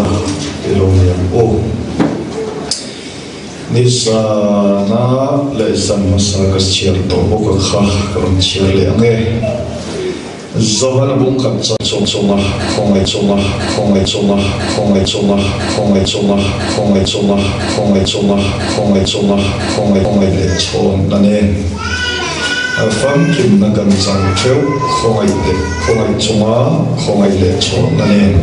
na ti lo ni ang u. Nizana leh zan hmasa ka chhiar tawh bawk a kha ka rawn chhiar leh ang e. Zovan a bung khat chawng chunga khawngaih chunga khawngaih chunga khawngaih chunga khawngaih chunga khawngaih chunga khawngaih chunga khawngaih chunga khawngaih khawngaih leh chhawn a nen famkimna kan chang theuh khawngaih leh khawngaih chunga khawngaih leh chhawn a nen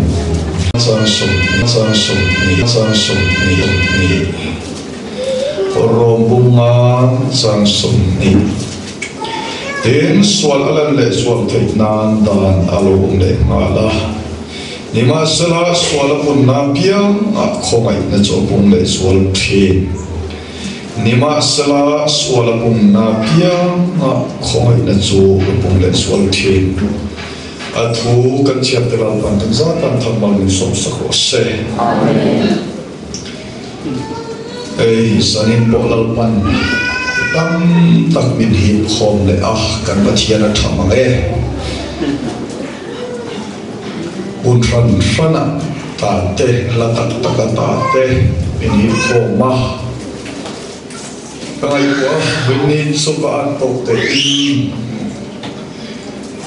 chang 20 chang 20 chang 20 hnih rawm bunga chang 20. Tin, sual a lan leh zual theih nan dan a lo awm leh nghal a. Nimahsela, sual a punna apiangah khawngaihna chu a pung leh zual thin. Nimahsela, sual a punna apiangah khawngaihna chu a pung leh zual thin. A thu kan chhiar te Lalpan kan zat tan thangmal min sawmsak rawh se. Amen. Hei zanin pawh Lalpan tam tak min hip khawm leh a, kan Pathian a tha mang e. Hun hran hranah ta te, la tak taka ta te min hip khawm a. Ka ngaihtuah a, Winnie chu ka an tawk tehin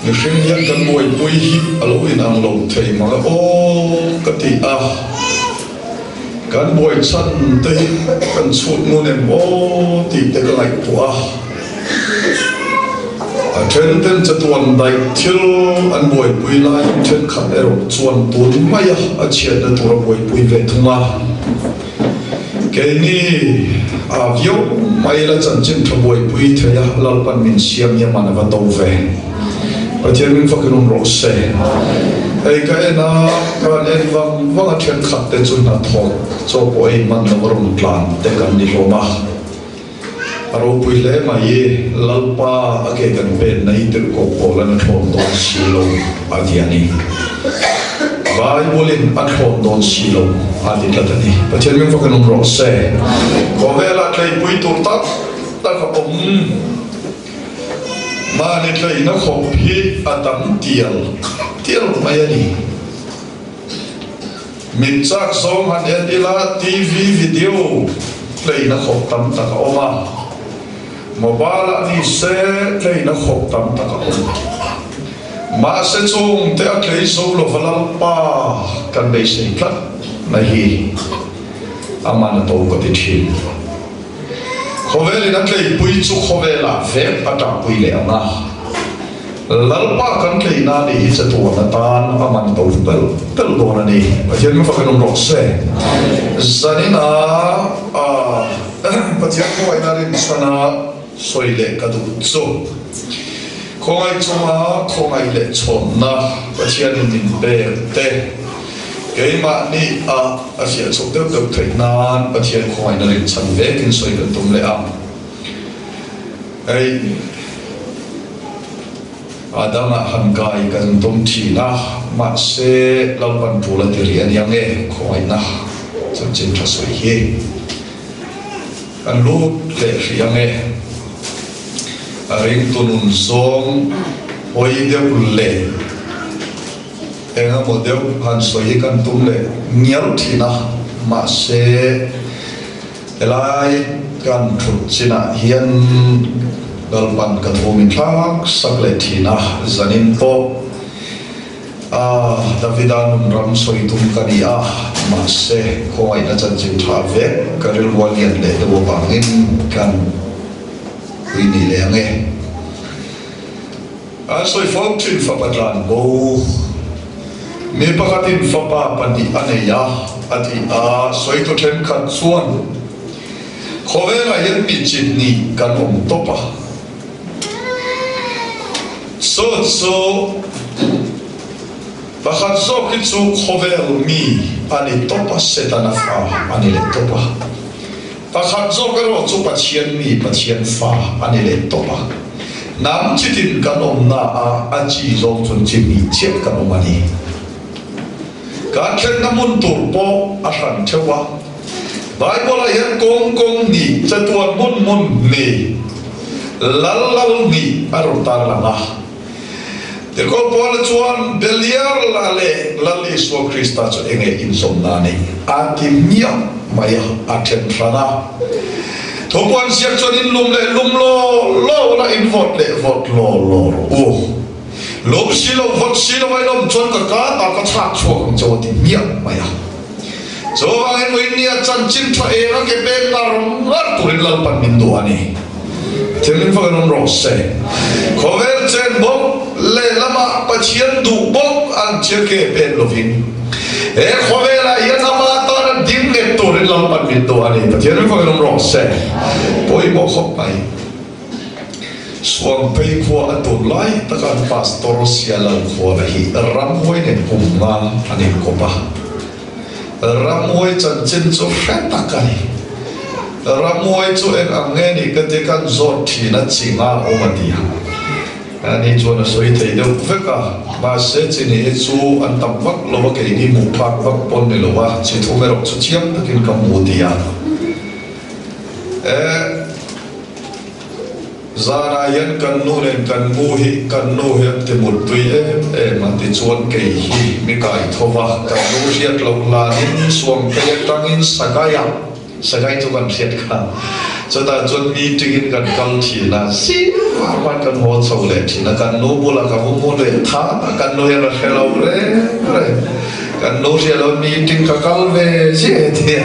mihring hian kan buaipui hi a lo inang lo thei mang e aw ka ti a. Kan buai chhan te hi kan chhut ngun em aw tih te ka ngaihtuah a. A then ten chatuan daih thil an buaipui laiin thenkhat erawh chuan tun maia a chhiatna tur a buaipui ve thung a. Keini a viau mai la chanchin tha buaipui thei a, Lalpan min siam hi a man a va to ve. Pathian min fakin awm rawh se. Hei ka en a, ka han en vang vang a thenkhat te chu hnathawk chaw pawh ei hman lo a rawn tlan te kan ni hlawm a. A ropui hle mai, Lalpa a ke kan pen na hi tirhkoh pawl an a thlawn dawn si lo a ti a ni. Bible in a thlawn dawn si lo a ti tlat a ni. Pathian min fakin awm rawh se. Khawvelah tleipui tur tak tak a awm. Mahni tleina khawp hi a tam tial tial mai a ni. Mit chak zawng han en ila TV video tleina khawp tam tak a awm a, mobile ah ni se tleina khawp tam tak a awm. Mahse chungte a tlei zo lova Lalpa kan beisei tlat na hi aman a to ka ti thin. Khawvelin a tleipui chu khawvelah vek a ṭahpui leh ang a, Lalpa kan tleina nih hi chatuan atan a man to pel pel dawn a ni. Pathian min fakin awm rawh se. Zanina Pathian khawngaihna rinchhana sawi leh ka duh chu, khawngaih chunga khawngaih leh chhawnna Pathianin min pek te, Keimahni a a fiah chhuak deuh deuh theih nan Pathian khawngaihna rinchhan vekin sawi kan tum leh a. Hei Adama han kai kan tum thin a, mahse Lalpan tul a ti rih a nia nge khawngaihna chanchin tha sawi hi kan lut leh hrih ang e. A ringtu nun zawng hawi deuh leh. Eng emaw deuh han sawi hi kan tum leh ngial thin a, mahse helai kan thut chinah hian Lalpan ka thu min thlak sak leh thin a, zanin pawh a Davida nun ram sawi tum ka ni a, mahse khawngaihna chanchin tha vek ka rilrual lian leh deuh avangin kan ui ni leh ang e. A sawi fo thin fapa tlan bo. Mi pakhatin fapa pahnih a nei a, a ti a, sawitu thenkhat chuan, Khawvelah hian mi chi hnih kan awm tawp a. Chu chu pakhat zawk hi chu khawvel mi a ni tawp a, Setana fa a ni leh tawp a. Pakhat zawk erawh chu Pathian mi, Pathian fa a ni leh tawp a. Hnam chitin kan awmna a a chi zawng chuan chi hnih chiah kan awm a ni. Kan thlenna hmun tur pawh a hran theuh a. Bible ah hian kawng kawng hnih, chatuan hmun hmun hnih, lal lal hnih a rawn tarlang a. Tirhkoh Paula chuan Beliar la leh Lal Isua Krista chu enge inzawmna a nei a ti hmiah mai a, a then hran a. Thupuan siak chuan in lum leh lum law law la, in vawt leh vawt law law rawh u. Lum si lo, vawt si lo ailawm chuan ka ka ta ka chhak chhuak ang chauh a ti hmiah mai a. Chuvangin Muinnia chanchin tha eng a ke pek ngar ngar turin Lalpan min duh a ni. Thil fakin awm rawh se. Khawvel chen bawk lehlamah Pathian duh bawk ang chiah ke pen lovin he khawvelah hian ama tana ding nghet turin Lalpan min duh a ni. Pathian fakin awm rawh se. Pawimawh khawp mai. Suangphei khua a tun lai taka an Pastor Sialal Khuala hi ramhuai nen kum nga an inkawp a. Ramhuai chanchin chu hre tak a ni. Ramhuai chu eng ang nge nih ka ti kan zawt thin a chi nga awm a ti a. Ani chuan a sawi thei deuh vek a, mahse chi ni hi chu an tam vak lo a keini hmuh phak vak pawn ni lo a, chi thum erawh chu chiang takin ka hmu ti a. Eh. Zanah hian kan nu nen kan mu hi kan nu hi an ti mutpui em em a tichuan kei hi mi kai tho va, kan nu hriat loh hlanin Suangphei atangin Sagaia, Sagai chu kan hriat kha, chutah chuan meeting in kan kal thin a, zing var hman kan haw chho leh thin a, kan nu bulah ka va mu leh tha a, kan nu hian a hre lo reng reng, kan nu hriat loh meeting ka kal ve chiah tia.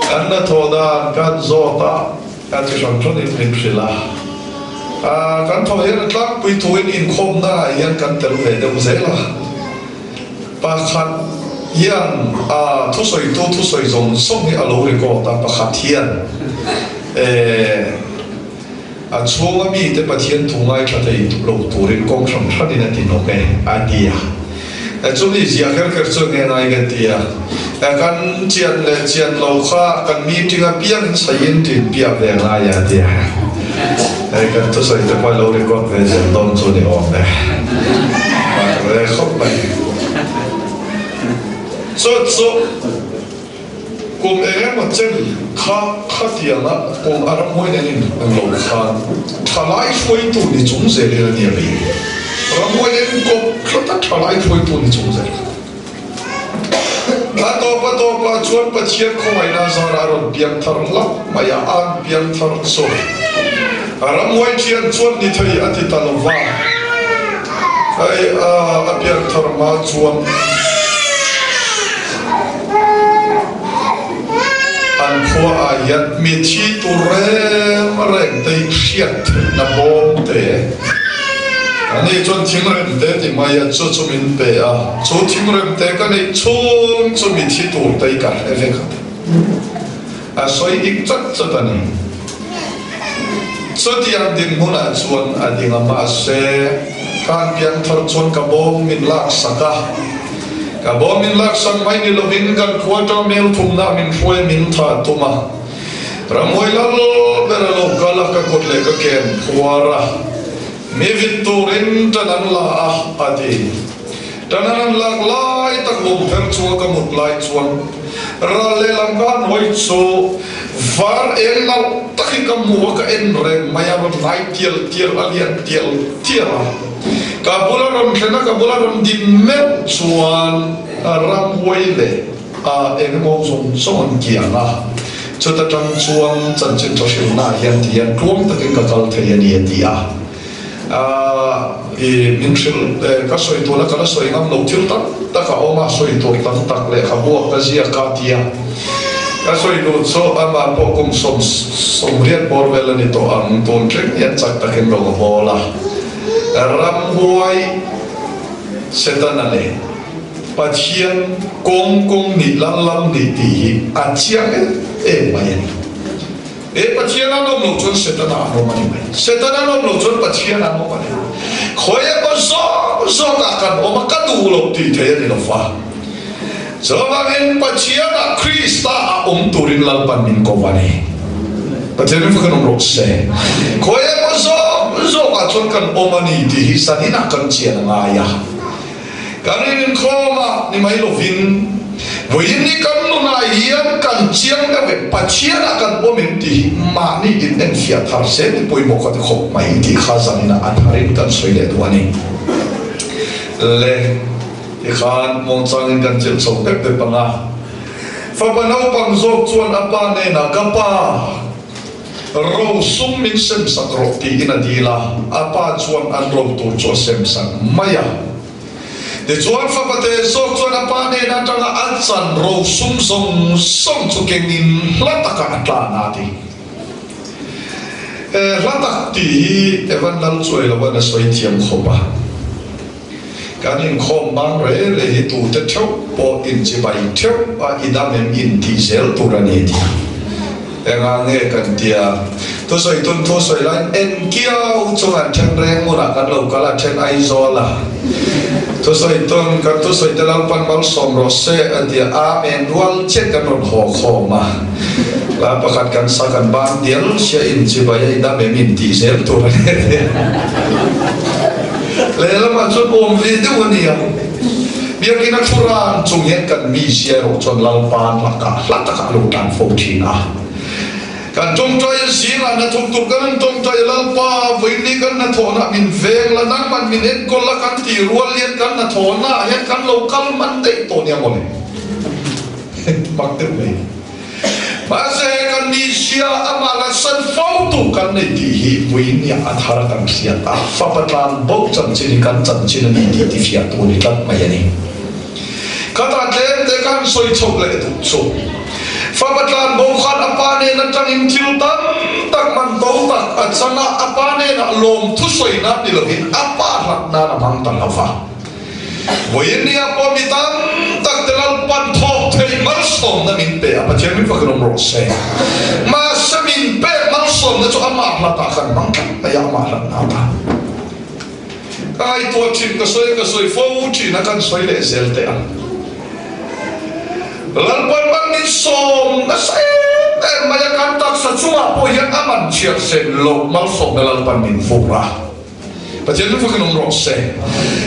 Kan hnathawh dan kan zawt a, kan chi hran hranin min hrilh a. Kan thawh hian a tlangpui thuin inkhawmna ah hian kan tel ve deuh zel a. Pakhat hian thusawitu thusawi zawng zawng hi a lo record a, pakhat hian a chhunga mite Pathian thu ngaithla thei lo turin kawng hran hranin a ti nawk e, a ti a. Chumi ziah kher kher chu nge ngai ka ti a. Kan chian leh chian lo kha kan meeting apiangin sawiin tin piah ve ngai a ti a. Kan thusawi te pawh lo record ve zel dawn chu ni awm e. Mah ve khawp mai. Chu chu. Kum eng emaw chen kha khatianga kum a ramhuai nen in ang lo khan thalai hruaitu ni chung zelin a nia bei. Ramhuai nen kawp thlata thalai hruaitu ni chung zel. A tawp a tawpah chuan Pathian khawngaihna zarah a rawn piang thar hlauh mai a, an piang thar chu ramhuai thian chuan ni thei a ti ta lo va. Hei a piang thar hma chuan. An khua ah hian mi thi tur reng reng te hi hriat theihna bawm te a ni chuan thingrem te ti mai a, chu chu min pe a, chu thingrem te ka neih chhung chu mi thi tur te hi ka hre vek a ti. A sawi dik chat chat a ni. Chutiang dinhmunah chuan a ding a, mahse, khan piangthar chuan ka bawm min laksak a. Ka bawm min laksak mai ni lovin kan khua atanga mel thumna min hruai min tha tum a. Ramhuai lal ber a lo kal a, ka kut leh ka ken phuar a, mi vit turin tan an la a, a ti. Tan an lak lai tak lawm pher chunga ka mut lai chuan ral lehlam ka hnuai chu var eng nalh tak hi ka hmu a, ka en reng mai a, rawn hnai tial tial a lian tial tial a. Ka bula rawn thlen a, ka bula rawn din meuh chuan ramhuai leh a eng emaw zawng zawng an kiang a, chuta tang chuan chanchin tha hrilhna ah hian ti hian tluang takin ka kal thei a ni a ti a. I min hrilh ka sawi tuna ka la sawi ngam lo thil tam tak a awm a, sawi tur tam tak lehkhabu a ka ziak a tia ka sawi duh chu amah pawh kum 80 bawr vel a ni tawh ang tun thleng hian chak takin rawn hawl a, ramhuai Setana leh Pathian kawng kawng nih lam lam nih tih hi a chiang em em mai a ni. He Pathian an awm loh chuan Setana an awm a ni mai. Setana an awm loh chuan Pathian an awm a ni. Khawi emaw zawk zawkah kan awm a, ka duh loh tih theih a ni lo va. Chuvangin Pathianah Krista a awm turin Lalpan min ko a ni. Pathian min kan awm rawh se. Khawi emaw zawk zawkah chuan kan awm a ni tih hi zaninah kan chian a ngai a. Kan inkhawm a ni mai lovin vawiin ni kan nunah hian kan chiang deuh em, Pathian a kan awm em tih hi mahni in enfiah thar se ti pawimawh ka ti khawp mai tih kha zaninah a tharin kan sawi leh duh a ni. Le tikhan muangchangin kan chelh chho pep pep ang a, fapa naupang zawk chuan a pa hnenah ka pa, Ro sum min sem sak rawh tiin a dil a, a pa chuan an ro tur chu a sem sak mai a. Tichuan fapate zawk chuan a pa hnen atanga a chan ro sum zawng zawng chu kengin hla takah a tlan a ti. He hla tak tih hi Evan Lalchuai loan a sawi thiam khawp a. Kan inkhawm bang re re hi tute theuh pawh inchibai theuh a i dam em in tih zel tur a ni tih enga nge kan tia. Thusawi tun thusawi laiin en kiau chung an then reng hmunah kan lo kal a, then Aizawl a. Thusawi tun kan thusawi te Lalpan malsawm rawh se a tia, Amen rual chiah kan rawn haw khawm a. Hla pakhat kan sa kan ban dial sia inchibai a i dam em in tih zel tur a ni a tia. Lehlamah chuan awm ve deuh a nia. Biakinn a thu ran chung hian kan mi sia erawh chuan Lalpa lakah hla takah a lo tan fo thin a. Kan tawngtai zingah hnathawk tur kan han tawngtai a, Lalpa vawiin kan hnathawhna min veng la, nangman min enkawl la kan tih rual hian kan hnathawhnaah hian kan lo kal hman daih tawh nia mawle. Mak deuh mai. Mahse, kan ni sia amah la san fo tu kan nei tih hi Puinia a thar kan hriat a, fapa tlan bo chanchin hi kan chanchin a ni tih tifiah tu ni tlat mai a ni. Khatah tlem te khan sawi chhoh leh duh chu. Fapa tlan bo khan a pa nen atangin thil tam tak man to tak a chang a, a pa nenah lawm thusawi nan ni lovin a pa hlat nan a hmang ta lo va. Vawiinnia pawh mi tam tak te Lalpan thawk theih malsawmna min pe a, Pathian min fakin awm rawh se. Mahse min pek malsawmna chu amah hlatah kan hmang tlat mai a, amah hlatna atan. Ka ngaihtuah thin, ka sawi ka sawi fo thin a, kan sawi leh zel teh ang. Lalpan man min sawm nasa em em mai a, kan taksa chungah pawh hian a man chhiar sen loh malsawmna Lalpan min fur a. Pathian chu fakin awm rawh se.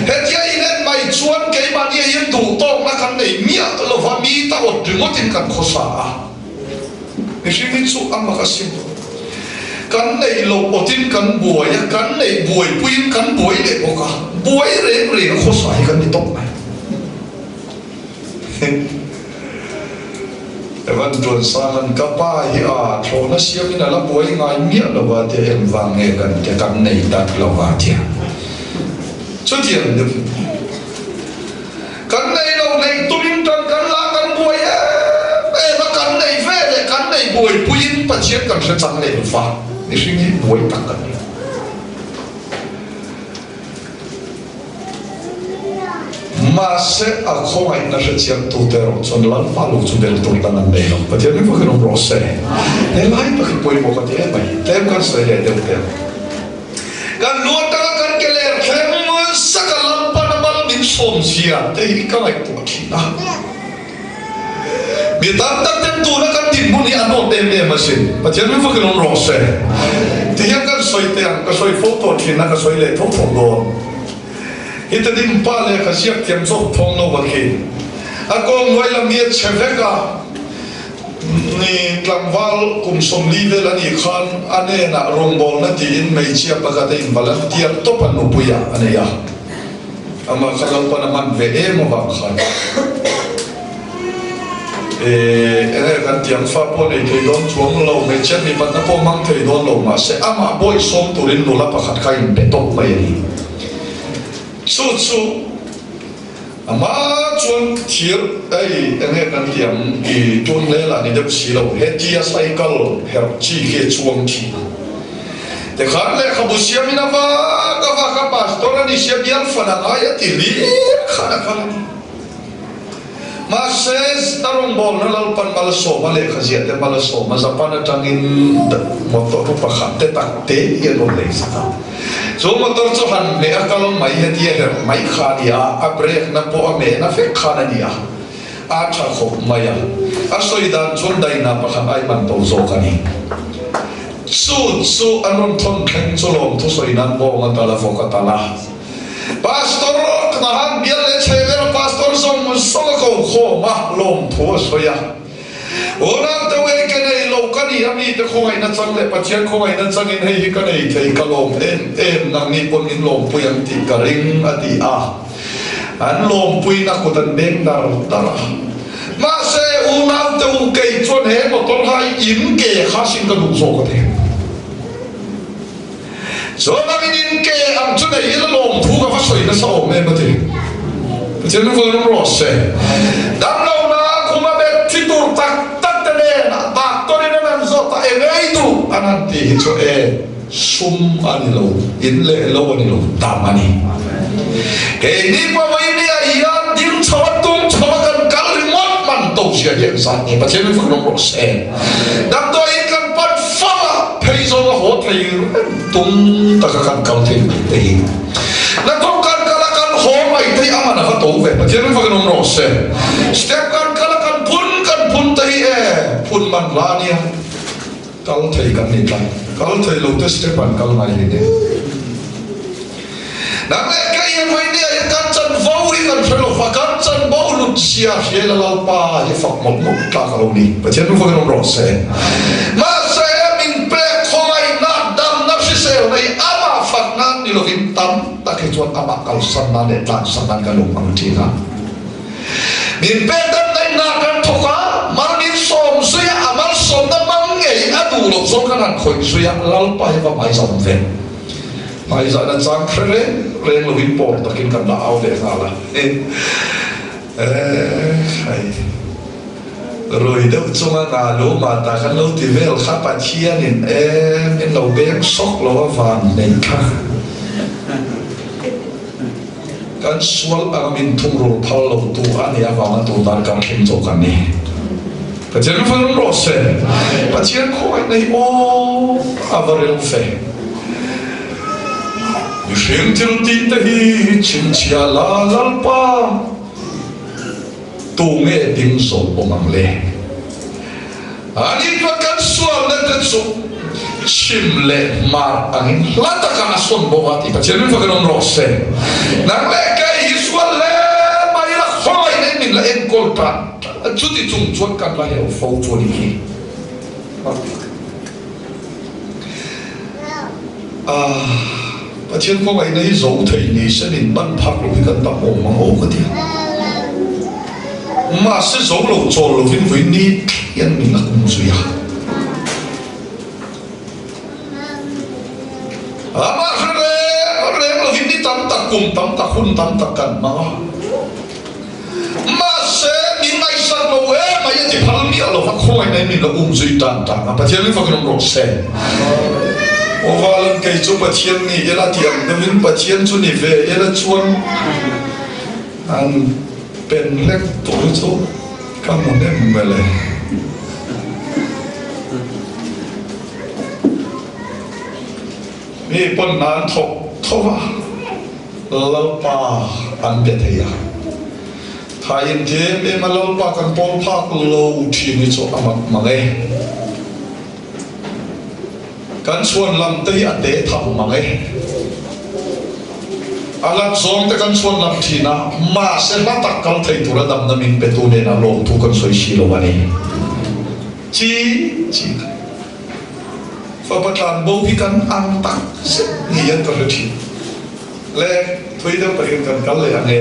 Hetia in en mai chuan keimahni ah hian duhtawkna kan nei miah lova mi ta awt ringawtin kan khawsa a. Mihring hi chu a mak asin. Kan neih loh awtin kan buai a, kan neih buaipuiin kan buai leh bawk a. Buai reng reng a khawsa hi kan ni tawp mai. Evan tuan sang an ka pa hi a thlawhna siamin a la buai ngai miah lo a tia engvang nge kan tia kan nei tak lo a tia chutiang deuh kan nei lo neih tumin tan kan la kan buai em em a kan nei ve leh kan nei buaipuiin Pathian kan hre chang leh lo va mihring hi buai tak kan ni. Mahse, a khawngaihna hrechiangtute erawh chuan Lalpa lo chu bel tur dang an nei lo. Pathian hi vakin awm rawh se. He lai tak hi pawimawh ka ti em mai. Tlem kan sawi leh deuh teh ang. Kan lu atanga kan ke ler thleng saka Lalpan a mal min sawm zia te hi ka ngaihtuah thin a. Mi tam tak ten tuna kan dinhmun hi a nawt em em asin. Pathian min fakin awm rawh se. Tihian kan sawi teh ang, ka sawi fo tawh thin a, ka sawi leh tho tho dawn. Hita din pa lehkha ziak thiam zawk thawng lo a khi. A kawng hnuai lam hi a chhe vek a, ni tlangval kum 40 vel a nih khan a hnenah rawngbawlna tiin hmeichhia pakhat a involunteer tawp a nupuiah a nei a. Amah kha Lalpan a hman ve em avang khan enge kan tiang fa pawh nei thei dawn chuang lo, hmeichhia mipat na pawh hmang thei dawn lo mahse amah bawi sawm turin nula pakhat kha inpe tawp mai a ni. Chu chu amah chuan thir ei enge kan tiang i tun hle lah ni deuh si lo, hetia cycle herh chi khi a chuang thin a. Tikhan lehkhabu siamin a vak a vak a, pastor a ni sia bial fan a ngai a ti hlir khan a kal a ni. Mahse, a rawngbawlna Lalpan malsawma lehkha ziah te malsawma Japan atangin motor pakhat te tak te hi an rawn lei sak a. Chu motor chu han hmeh a kal mai heti a herh mai kha a ni a, a brake na pawh a mehna vek khan a ni a, a tha khawp mai a. A sawi dan chuan daina pakhat ai man to zawk a ni. Chu chu an rawn thawn thleng chu lawm thusawi nan bawng a tal a vawk a tal a. Pastor Knahan bial leh chhe vel. zawng zawng a ko khawm a, lawmthu a sawi a. Unau te wei ka nei lo ka ni a mite khawngaihna chang leh Pathian khawngaihna changin hei hi ka nei thei ka lawm em em nangni pawn min lawmpui ang tih ka ring a ti a. An lawmpuina kut an beng dar dar a. Mahse unau te u kei chuan he motor kha in ke kha sin ka duh zawk a ti. Chuan in ke ang chu nei ila lawmthu ka va sawi nasa awm em a ti. Pathian rawng rawng rawh se. Damlohna khuma bet thi tur tak tak te nen doctor in an han zawt a eng ei duh an han ti hi chu e sum a ni lo, in leh lo a ni lo, dam a ni. Keini pawh hian ding chho a tung chho a kan kal ringawt man to zia hi engzat nge Pathian rawng rawng rawh se. Damdawiin kan pan fam a, phei zawng a haw thei reng tum taka kan kal thei mai te hi. Nakawng kan kal a kan haw mai te hi a man a va to ve, Pathian rawng fakin awm rawh se. Step kan kal a kan phun kan phun te hi e, phun man hla a nia, kal thei kan ni tlat, kal thei lo te step an kal ngai hlei nen. Nang leh kei hian vawinia hian kan chanvo hi kan hre lo va, kan chanvo hlut sia hrial a Lalpa hi fak mawlh mawlh tlak a lo ni. Pathian ru fakin awm rawh se. Mahse min pek khawngaihna, damna hriselna hi amah fak nan ni lovin tam tak hi chuan amah kalsan nan leh tlansan nan kan lo hmang thin a. Min pek damna in hna kan thawk a, mal min sawm zui a, a malsawmna hmang ngei a duh loh zawng kan han khawih zui a, Lalpa hi va hmaizawm ve. Hmaizahna chang hre reng reng lovin pawr takin kan la au leh nghal a. Ekhai. Rui deuh chunga nga lu mah ta kan lo ti vel kha Pathianin e min lo beng sawk lo a van nei kha. Kan sual anga min thungrul phal lo tu a nih avanga tu tan kan thleng zawk an ni. Pathian lu fel rawh se. Pathian khawngaihna hi aw a va ril fe. Mihring thil tih te hi chhinchhia la Lalpa tu nge ding zo awm ang le? Ani chuan kan sualna te chu chhim leh hmar angin hla takah a sawn bawk a tih Pathian min fakin awm rawh se. Nang leh kei hi sual hle mai ila khawngaihna in min la enkawl tan tan a, chuti chung chuan kan la heuh fo chu a ni hi. Ah, Pathian khawngaihna hi zo thei ni se min ban phak lo hi kan tam awm ang aw ka ti a. Mahse zo lo chawl lovin vawi ni hian min la kum zui a. Amah hre reng reng lovin ni tam tak, kum tam tak, hun tam tak kan hmang a. Mahse, min ngaihsak lo em mai a ti phal miah lo va, khawngaihna in min la um zui tan tan a, Pathian min fakin awm rawh se. Aw Valan kei chu Pathian ni ila ti ang deuhin Pathian chu ni ve ila chuan an pen hlek tur hi chu ka hmu hnem mele. Mi pawn nan thawk tho va. Lalpa an be thei a. Tha in ti em em a Lalpa kan pawl phak lo thin hi chu a mak mang e. Kan chhuan lam te hi a te tham mang e. A lat zawng te kan chhuan lam thin a, mahse hla tak kal thei tura damna min petu nena lawmthu kan sawi si lo a ni. Chi chi. Fapa tlan bo hi kan ang tak zet ni hian ka hre thin. Le, thui deuh takin kan kal leh ang e.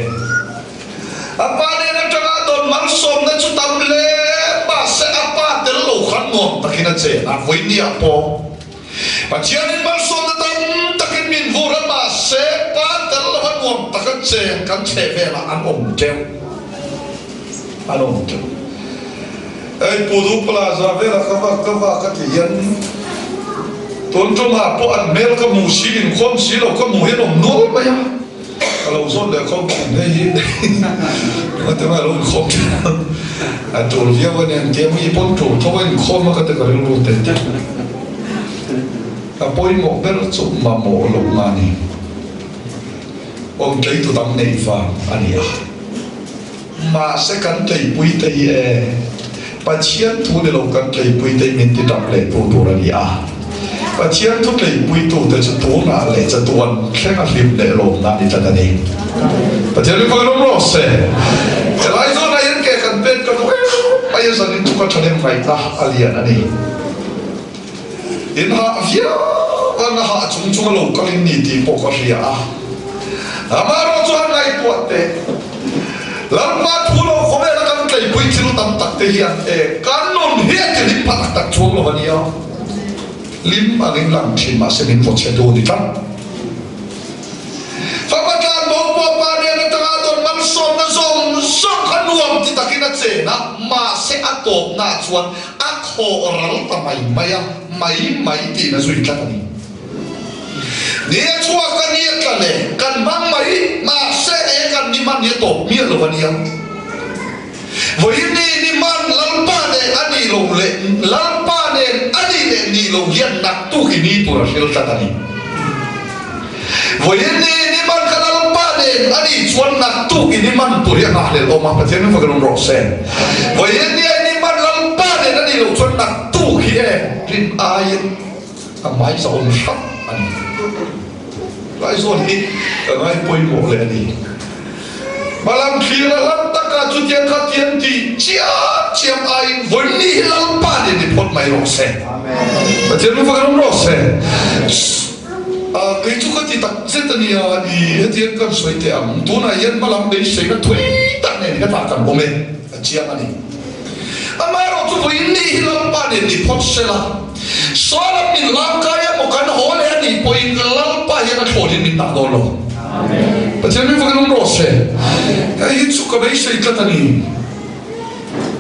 A pa nen atanga dawn malsawmna chu tam hle mahse a pa tel lo khan nuam takin a chen a, vawinia pawh Pathianin malsawmna tam takin min vur a mahse pa tel lo a nuam taka chen kan chheh velah an awm teuh. An awm teuh. Hei Pudu Plaza vela ka va ka va ka ti hian tun tumah pawh an hmel ka hmu si inkhawm si lo ka hmu hian awm nual mai a, ka lo zawt leh khawm thin hei hi engati mah lo inkhawm thin a, a tul viau a nia engtia mi pawn tul tho a inkhawm a ka ti ka rilru te te a pawimawh ber chu mamawh loh nga ni awm tleitu dang neih vang a ni a. Mahse kan tleipui te hi e, Pathian thu ni lo kan tleipui te hi min ti tap leh tu tur a ni a. Pathian thu tleipui tu te chu tunah leh chatuan thleng a hlim leh lawmna a ni tlat a ni. Pathian hi khawi rawng rawh se. thahnem ngaihna a lian a ni. In hah viau a, na hah chung chung a lo kal in ni tih pawh ka hria a. Amaherawh chuan ngaihtuah teh, Lalpa thu lo khawvela kan tleipui thil tam tak te hian e kan nun hi a ti hlim pha tak tak chuang lo a nia. Hlim angin lang thin mahse min vaw chhe tu a ni tlat. Fapa tlan bo pawh pa nen atanga dawn malsawmna zawng zawng kha nuam ti takin a chen a, mahse a tawpnaah chuan a khawh ral ta mai mai a, mai mai tiin a zui tlat a ni. Ni a chhuak a, ni a tla leh, kan hmang mai, mahse e kan ni hman hi a tawp miah lo a nia. Vawiin ni ni hman Lalpa nen a nih lo leh Lalpa nen a nih leh nih lo hian naktuk i ni tur a hril tlat a ni. Vawiin ni ni hman kha Lalpa nen a nih chuan naktuk i ni hman tur hi a nghahhlelh awm a, Pathian min fakin awm rawh se. Vawiin ni a i ni hman Lalpa nen a nih loh chuan naktuk hi e rin aiin a hmai zahawm hrap a ni. Laizawn hi ka ngai pawimawh leh a ni. Hmalam thlir a hlam taka chutiang kha tiang tih chiam chiam aiin vawiin hi Lalpa nen ni phawt mai rawh se. Pathian lu fakin awm rawh se. Kei chu ka ti tak zet a nia, i hetiang kan sawi teh ang. Tunah hian hmalam beiseina thui tak nen hetah kan awm e, a chiang a ni. Amaherawh chu vawiin hi Lalpa nen ni phawt se la, Salam min langkai emaw kan haw leh a nih pawhin Lalpa hian a thlawhin min dah dawn lo. Pathian min fakin awm rawh se. Hei hi chu ka beisei tlat a ni.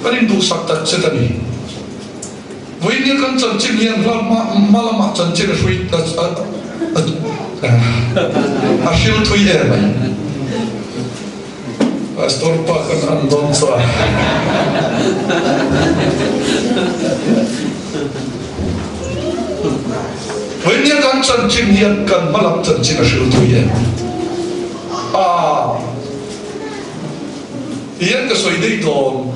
Kan induhsak tak zet a ni. Vawiin kan chanchin hian hla hma lamah chanchin a hrui a hril thui em mai. Pastor pa kan an dawn chuan Vawinia kan chanchin hian kan hmalam chanchin a hril thui em? A Hian ka sawi daih dawn.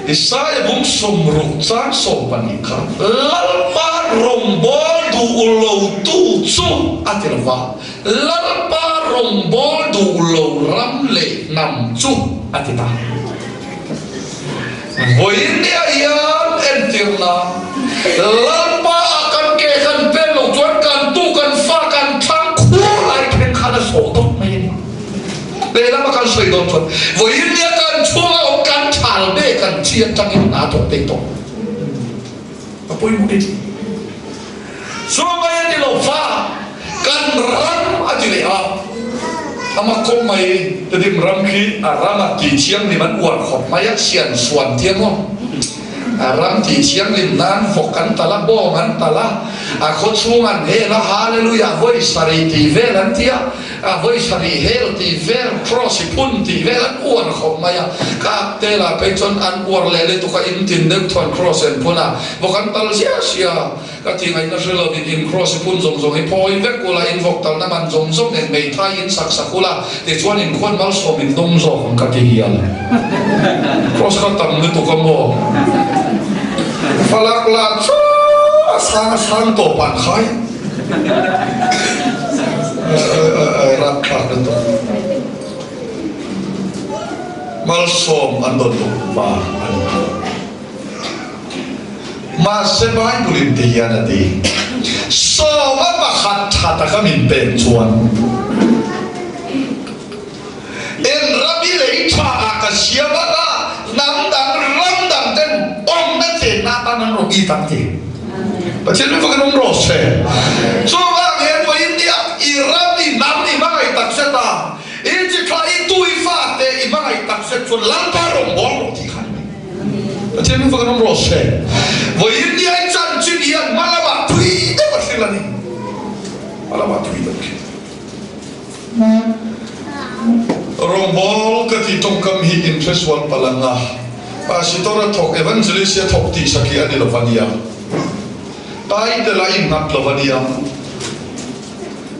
Isaiah bung 60 chang 12 kha Lalpa rawngbâwl duh lo tu chu a ti lo va, Lalpa rawngbâwl duh lo ram leh hnam chu a ti ta. Vawinia hian entirna, Lalpa ah kan ke kan pen lo chuan kan tu kan fa kan thlang khur lai thleng khan a sawh dawt mai a ni. Lehlam a kan sawi dawn chuan vawinia kan chhunga awm kan thal ve kan chi atangin hna thawk thei tawh a pawimawh ni. Chu mai a ni lo fa kan ram a ti leh a, ama kawng mai Tedim ram khi a ram a ti thianghlim an uar khawp mai a, chhian suan thiang aw. A ram tih thianghlim nan vawk an tal a, bawng an tal a, a khaw chhung an hel a, Hallelujah vawi sarih tih vel an ti a, a vawi sarih hel tih vel, cross i phun tih vel an uar khawp mai a. Ka ak te lah phei chuan an uar leh lutuk a, in tin deuh thuan cross an phun a, vawk an tal ziah sia. Ka ti ngaihna hre lo in in cross i phun zawng zawng hi phawi vek ula, in vawk talna man zawng zawng nen hmeithai in sak sak ula, tichuan in khuan malsawm in dawng zawk ang ka ti hial. Cross kha tam lutuk a maw? Falak lah chu a sang a sang tawp an khai. Rapthlak lutuk. Malsawm an dawn lutuk va a ni. Mahse Bible in ti hian a ti, Sawma pakhat tha taka min pek chuan en ram i lei tha ah ka siam ang a, hnam dang ram dang ten awmna chenna atan an rawn it ang ti. Pathian min fakin awm rawh se. Chuvang hian vawiin nia i ram i hnam i hmangaih takzet a, i chi thla i tu i fate i hmangaih takzet chuan Lalpa rawngbâwl rawh tih kha a ni mai. Pathian min fakin awm rawh se. Vawiin ni ai chanchin hian hma lamah thui deuh a hril a ni. Hma lamah thui deuh a hril. Rawngbâwl ka tih tawngkam hi inhresual palh ang a, Pastor a thawk, Evangelist a thawk tih sak hi a ni lo va nia. Title a innghat lo va nia.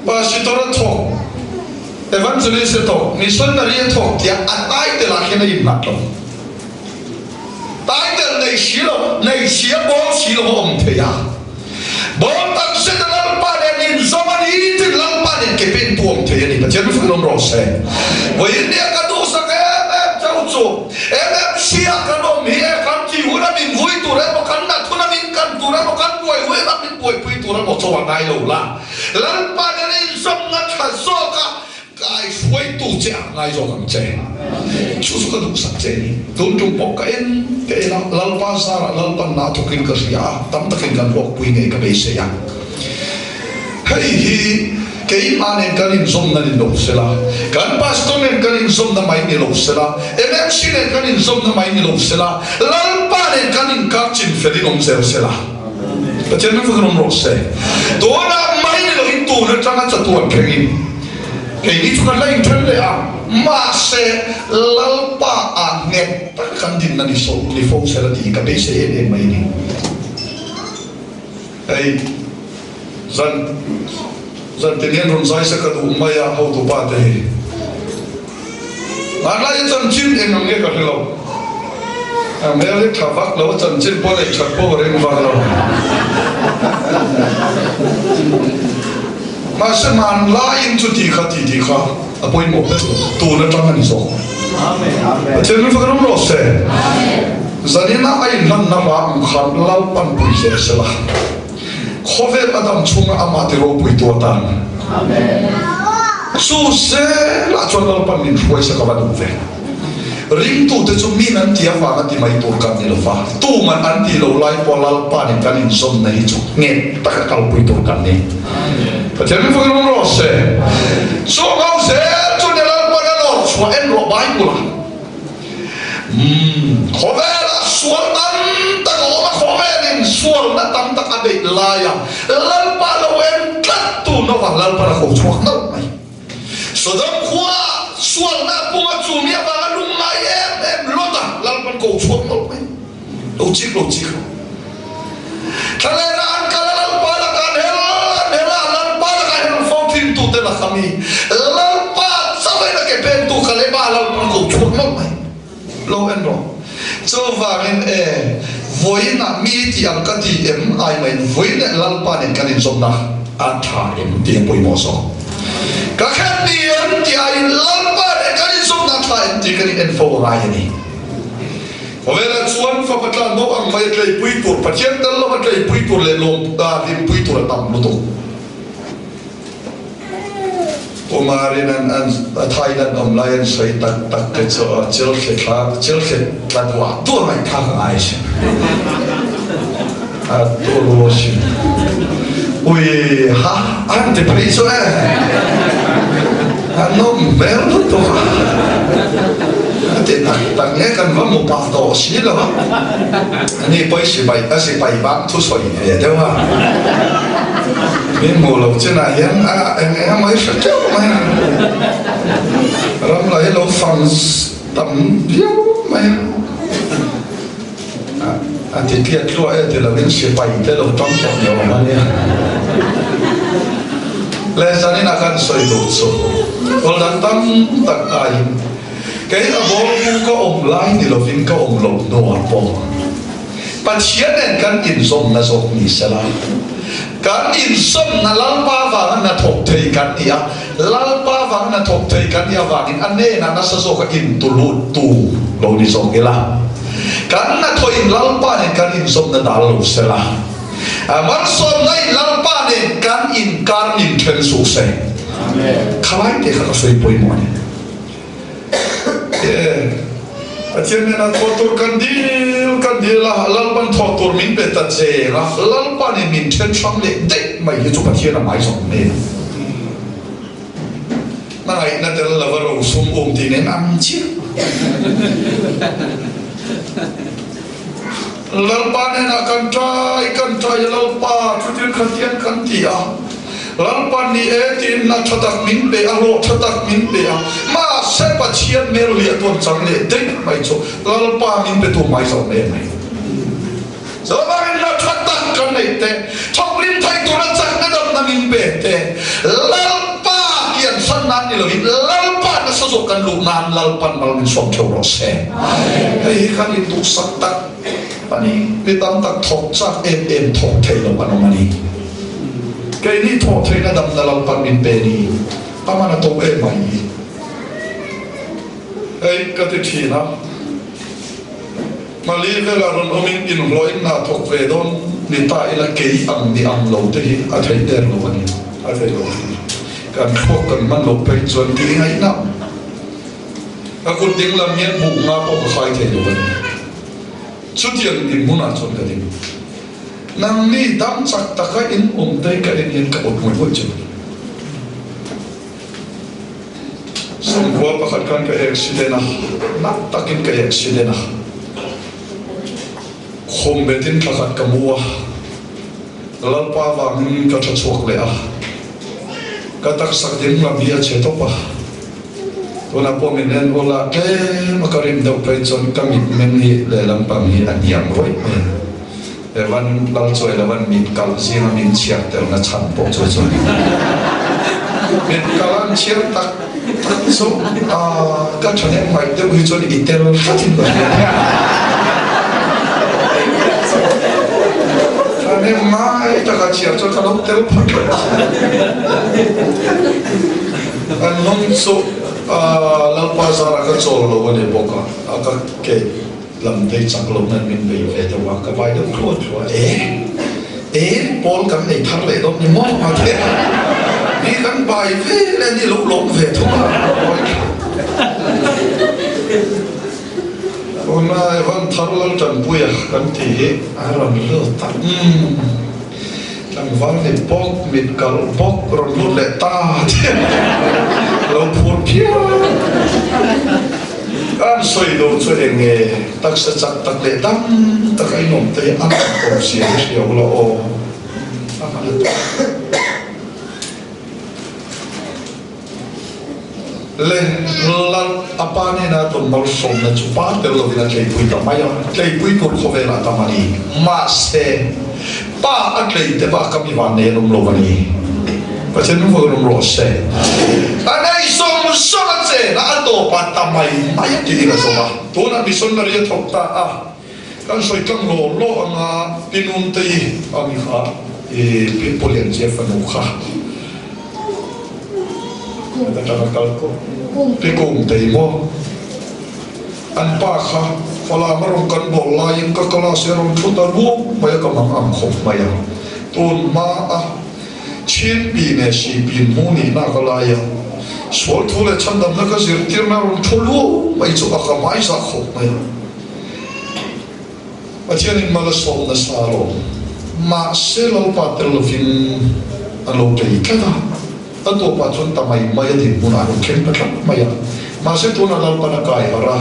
Pastor a thawk, Evangelist a thawk, Missionary a thawk tia a title ah khian a innghat lo. Title nei si lo, nei si a bawl si lo a awm thei a. Bawl tak zet a Lalpa nen inzawm a ni tin Lalpa nen ke pen tu awm thei a ni. Pathian mifak in awm rawh se. Vawiin nia ka duhsak em em cheu chu MMC ah kan awm hi e. tur emaw kan buai huai ram min buaipui tur emaw chaw a ngai lo la. Lalpa nen a inzawmna tha zawka kai hruaitu che ah ngai zawk ang che. Chu chu ka duhsak che ni. Tun tum pawh ka en ka en a, Lalpa zarah Lalpan na thawkin ka hria a, tam takin kan hlawkpui ngei ka beisei a. Hei hi keimah nen kan inzawmna ni lo sela, kan pastor nen kan inzawmna mai ni lo sela, MMC nen kan inzawmna mai ni lo sela, Lalpa nen kan inkar chin felin awm zel sela. Pathian min fakin awm rawh se. Tunah mai ni loin tun atanga chatuan thlengin keini chu kan la inthen leh a, mahse Lalpa ah nghet tak kan dinna ni fo sela tih ka beisei em em mai a ni. Hei zan zan tin hian rawn zai sa ka duh mai a hotu pa te hi. Hmanlai hi chanchin eng ang nge ka hre lo. A hmel hi tha vak lo a chanchin pawh neih that pawh ka ring vak lo. Mahse hmanlaiin chuti kha ti tih kha a pawimawh ber lo. Tun atang a ni zawk. Pathian min fak ram rawh se. Zanina a inhlanna hla ang khan Lalpan pui zel sela, khawvel a dam chhunga amah ti ropuitu atan chu zelah chuan Lalpan min hruai sak a va duh ve. Ringtute chu min an ti avanga ti mai tur kan ni lo va, tuman an tih loh lai pawh Lalpanin kan inzawmna hi chu nghet taka kalpui tur kan ni. Pathian min fak ram rawh se. Chung ho zel chu ni Lalpan a lawr chhuah en rawh Bible-ah. Umm, khawvelah sual tam tak a awm a, khawvelin sualna tam tak a beih laia Lalpa lo en tlat tu Nova Lalpan a ko chhuak nauh mai. Sodom khua sualna a pung a chu mi avanga lungngai em em Lota Lalpan ko chhuak nauh mai. Lo chik lo chik lo. Thlalera an kal a Lalpa lakah an hel an hel a, Lalpa lakah hel fo thin tute laka mi Lalpa chauhin a ke pen tu kha lema Lalpan ko chhuak mawlh mai. Lo en rawh. Chuvangin e, vawiinah mi tih ang ka ti em ai maiin vawiin leh Lalpa nen kan inzawmna a tha em tih a pawimawh zawk. Ka khen ni em tih aiin Lalpa nen kan inzawmna a tha em tih kan in en fo a ngai a ni. Khawvelah chuan fapa tlan bo ang mai a tleipui tur, Pathian tel lova tleipui tur leh lawm hlimpui tur a tam lutuk. Kumarin an an Thailand awm lai an sawi tak tak te chu aw chilthli thla chilthli tla duah duah mai tha ka ngai sin. A turu sin. Ui ha an ti phei chu e. A nawm hmel lutuk a. A ti tak tak nge kan va mu pah tawh si lo a. Ani pawh i sipai a sipai bang thu sawi ve deuh a. Min hmuh loh chinah hian a eng eng emaw i hre teuh mai a. Ram lah hi lo fang tam viau mai a. A ti tliat tluah e ti lovin sipai te lo tang tawh ni awm a nia. Le zanin a kan sawi duh chu awl dang tam tak aiin kei a bawlbu ka awm lai ni lovin ka awm loh hnuah pawh Pathian nen kan inzawmna zawk ni sela, kan inzawmna Lalpa vanga hnathawk thei kan ni a, Lalpa vanga hnathawk thei kan nih avangin a hnenah nasa zawka intulut tu lo ni zawk ila. Kan hnathawhin Lalpa nen kan inzawmna dal lo sela, malsawmna in Lalpa nen kan inkar min then suh se. Khalai te kha ka sawi pawimawh a ni. Pathian hnenah thawh tur kan dil kan dil a, Lalpan thawh tur min pe ta cheng a, Lalpanin min then hrang leh daih mai hi chu Pathian a hmai zawng nen. Hmangaihna tel lova rosum um tih nen ang chiah. Lalpa hnenah kan ṭai kan ṭai a, Lalpa chutin khatian kan ti a, Lalpa ni e tiin hna ṭha tak min pe a, hlawh ṭha tak min pe a, mahse Pathian hmel liah tuan chang leh daih mai chu Lalpa min pe tu mai zawk hle mai. Chuvangin hna ṭha tak kan neih te, thawklim thei tura chakna damna min pe te, Lalpa kiansan nan ni loin Lalpa nasa zawk kan luh nan Lalpan mal min sawm theuh rawh se. Hei hi kan induhsak tak a ni. Mi tam tak thawk chak em em thawk thei lo an awm a ni. Keini thawh theihna damna Lalpan min pe ni, a man a to em mai. Hei ka ti thin a. Mali velah rawn awmin inhlawhin hna thawk ve dawn ni ta ila kei ang ni ang lo te hi a theih der lo a ni. A theih lo a ni. Kan thluak kan hman loh phei chuan tih ngaihna ka kut ding lam hian buk nga pawh ka khai thei lo a ni. Chutiang dinhmunah chuan ka ding. Nangni dam chak taka in awm te ka en hian ka awt ngawih ngawih che. Sawmkua pakhat khan ka accident a, nak takin ka accident a. Khum betin thla khat ka mu a, Lalpa vangin ka tha chhuak leh a. Ka taksa ding lam hi a chhe tawp a. Tunah pawh min en awl a, tlem a ka rim deuh phei chuan ka mitmeng hi lehlam pang hi a hniam rawih mai a. Evan Lalchuailova'n mit kalh zinga min chhiar telna chhan pawh chu chuan mit kalh an chhiar tak tak chu a ka thahnem ngaih deuh hi chuan i tel tlatin ka hria. Thahnem ngai taka chhiar chuan ka lo tel phah tlat. Kan hnung chu Lalpa zara ka chawl lo a ni bawk a, a ka ke lam vei chak lo nan min bei ve deuh a, ka vai deuh thluah thluah e, e pawl kan nei thar leh dawn ni maw a ti a, ni kan bai ve leh ni lo lawm ve thung a, tuna Evan thar Laltanpuia kan tih hi a rawn lut a, umm. Tlangval ni bawk, mit kalh bawk rawn lut leh ta che lo phur phian. An sawi lo chu eng nge taksa chak tak leh dam tak a inawm te hi a lang tawp zia hi hria ula aw. A hman a tawp. Le lal a pa nena tawn malsawmna chu pa tel lovin a tleipui ta mai a, tleipui tur khawvelah tam a ni. Mahse, pa a tlei te bak a mi vannei an awm lo a ni. Pathian min vawn awm rawh se. A nei zawng zawng a chen a, a tawpah ta mai mai a tiin a zawm a. Tunah missionary a thawk ta a, kan sawi tlang law law anga Pinuntei a mi kha i Pi Pulianzia fanu kha. Atanga kal pi kum tei maw? An pa kha Falam a rawn kan bawl laiin ka class hi a rawn thu ta luak mai a, ka mang ang khawp mai a. Tun hma a Chin pi nge si pi hmu nih nak a lai a, sual thu leh chhandamna ka zirtirna a rawn thu luak mai chu a ka hmaizah khawp mai a. Pathianin mal a sawm nasa alawm. Mahse Lalpa tel lovin a lo bei tlat a, a tawpah chuan ta mai mai a dinhmunah a lo thleng ta tlat mai a. Mahse tunah Lalpan a kai harh a,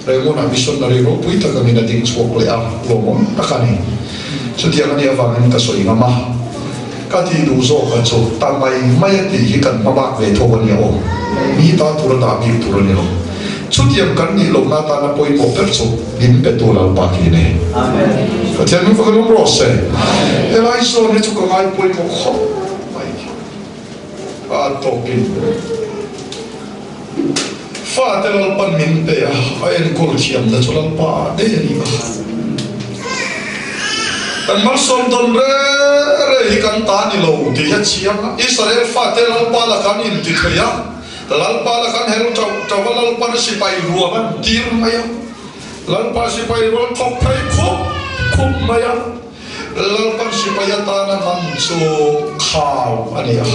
Raymond-ah missionary ropui tak angin a ding chhuak leh a, lawmawm tak a ni. Chutiang a nih avangin ka sawi ngam a, ka tih duh zawk a chu ta mai mai a tih hi kan hma bak ve tho a nia aw. Mi ta tur a dah bik tur a ni lo. Chutiang kan nih lohna atana pawimawh ber chu min petu Lalpa hi a ni. Pathian min fak lawm rawh se. Helai zawn hi chu ka ngai pawimawh khawp mai. A tawpin fate Lalpan min pe a, a enkawl thiamna chu Lalpa ah daih a ni a. Kan malsawm dawn re re hi kan ta ni lo tih hi a chiang a. Israel fate Lalpa lakah an inti thei a. Lalpa la kan hel tauh tauh a, Lalpan sipai rual an tir mai a, Lalpa sipai rual thawk phei khup khup mai a, Lalpan sipai atana man chu khau a ni a,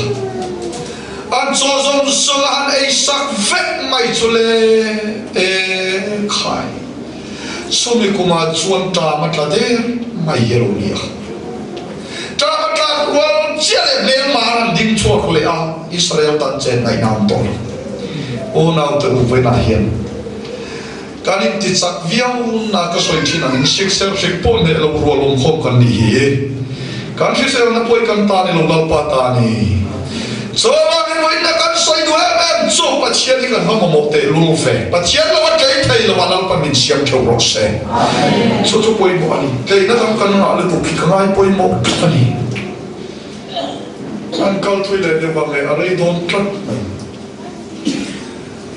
an chaw zawng zawng a han ei sak vek mai chu le e khai, chumi kumah chuan ṭam a tla der mai hi a lo ni a. Ṭah a tlak rual chiah leh hmelma an ding chhuak leh a, Israel tan chen ngaihna an tawh lo. Unaute u vawiinah hian kan intichak viau na ka sawi thin angin hriksel hrik pawh hneh lo rual awmkhawm kan nih hi. Kan hriselna pawh hi kan ta ni lo Lalpa ta a ni. Chuvangin vawiinna kan sawi duh em em chu Pathian hi kan va mamawh teh lul ve. Pathian lo a tlei thei lo a Lalpa min siam theuh rawh se. Chu chu pawimawh a ni. Tleina dang kan ngah lutuk hi ka ngai pawimawh tlat a ni. An kal thui leh deuh ang leh a rei dawn tlat mai.